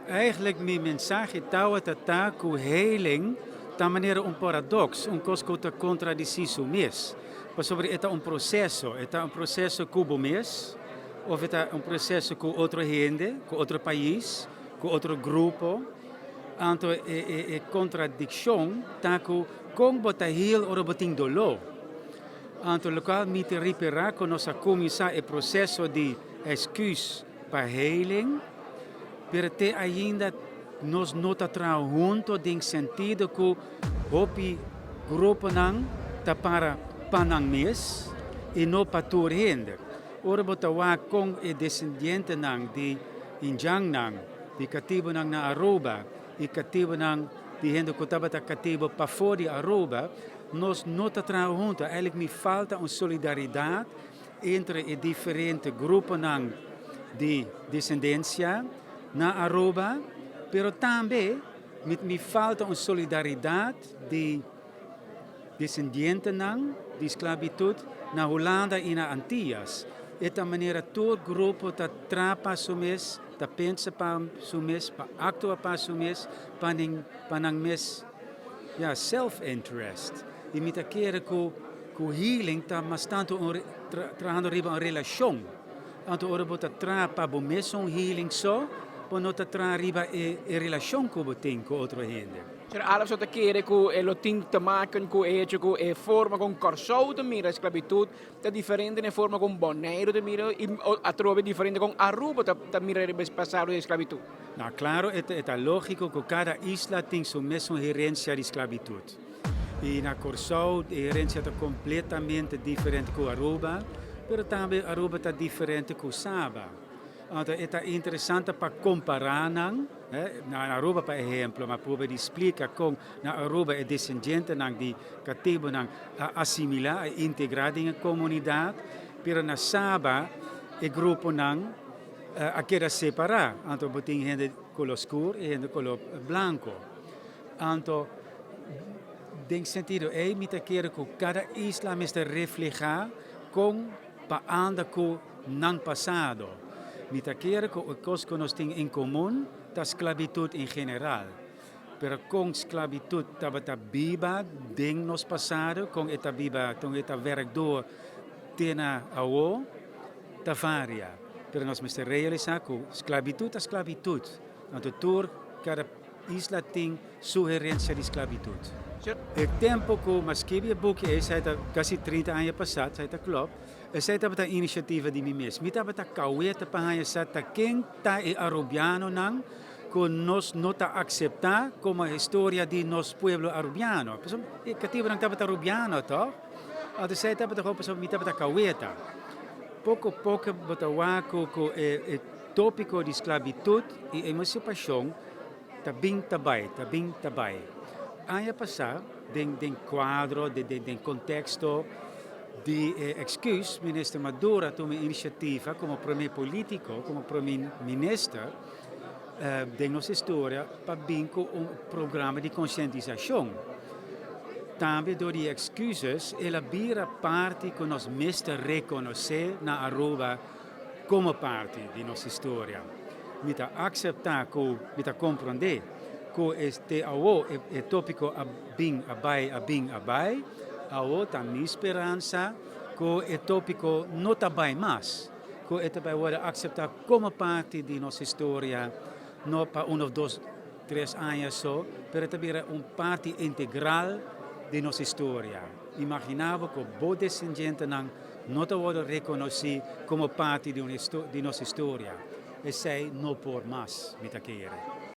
Eigenlijk mi mensahe ta ku healing ta manera un paradox, un kos ku ta kontradisí su mes. Pasobra e ta un proseso, e ta un proseso ku bo mes, òf e ta un proseso ku otro hende, ku otro pais, ku otro grupo. Anto e kontradikshon ta ku kon bo ta heal ora bo tin doló. Anto loke mi ta ripará ku nos a kuminsá e proseso di excuus pa healing, pero te ainda nos no ta traha huntu den sentido ku hopi gruponan ta para pa nan mes i no pa tur hende. Ora bo ta wak kon e desendientenan di indjannan, di katibunan na Aruba i katibunan di hende ku tabata katibu pafó di Aruba, nos no ta traha huntu. Eigenlijk mi falta un solidaridat entre e diferente gruponan di desendensia na Aruba, pero tambe mi falta un solidaridat di desendientenan di sklabitut na Hulanda i na Antillas. E ta manera tur grupo ta traha pa su mes, ta pensa pa su mes, pa aktua pa su mes, pa nan mes, ja, self-interest. I mi ta kere ku healing ta mas tantu un trahando riba un relashon. Anto ora bo ta traha pa bo mes un healing so, bo no ta traha riba e relashon ku bo tin ku otro hende. Señor Alofs, ta kere ku e lo tin te maken ku e hecho ku e forma kon Kòrsou ta mira sklabitut ta diferente na e forma kon Boneiru ta mira i atrobe diferente kon Aruba ta mira riba e pasado di sklabitut? Nou, klaro, e ta lógiko ku kada isla tin su mes herensia di sklabitut. I na Kòrsou e herensia ta kompletamente diferente ku Aruba, pero tambe Aruba ta diferente ku Saba. Anto e ta interesante pa kompará nan, na Aruba, por ehèmpel, m'a purba di splika kon na Aruba e desendientenan di katibunan a asimilá, a integrá den e komunidat, pero na Saba e gruponan a keda separá. Anto bo tin hende koló skur i hende koló blanku. Anto, den sentido ei mi ta kere ku kada isla mester reflehá kon pa anda ku nan pasado. Mi ta kere ku e kos ku nos tin en komun ta sklabitut en general. Pero kon sklabitut tabata biba den nos pasado, kon e ta biba, kon e ta werk door te na awo, ta varia. Pero nos mester realisá ku sklabitut ta sklabitut. Anto tur kada isla tin su herensia di sklabitut. E tempu ku m'a skibi e buki esei ta kasi 30 aña pasá, esei ta klòp, esei tabata inisiativa di mi mes. Mi tabata kaweta pa haña sa ta ken ta e arubianonan ku nos no ta akseptá komo historia di nos pueblo arubiano. Pasobra e katibunan tabata arubiano, tòg? Anto esei tabata hopi pasobra mi tabata kaweta. Poko poko bo ta wak ku e tópiko di sklabitut i emansipashon ta bin ta bai, ta bin ta bai. Aña pasá, den kuadro, den konteksto di e excuus, minister Maduro a tuma e inisiativa komo promé polítiko, komo promé minister den nos historia pa bin ku un programa di konsientisashon. Tambe dor di e excuses el a bira parti ku nos mester rekonosé na Aruba komo parti di nos historia. Mi ta akseptá ku mi ta komprondé ku te awo e tópiko a bin a bai, a bin a bai. Awo ta mi speransa ku e tópiko no ta bai mas, ku e ta bai wòrdu akseptá komo parti di nos historia, no pa un òf dos, tres aña so, pero e ta bira un parti integral di nos historia. Imaginá bo ku bo desendientenan no ta wòrdu rekonosí komo parti di nos historia. Esei no por mas, mi ta kere.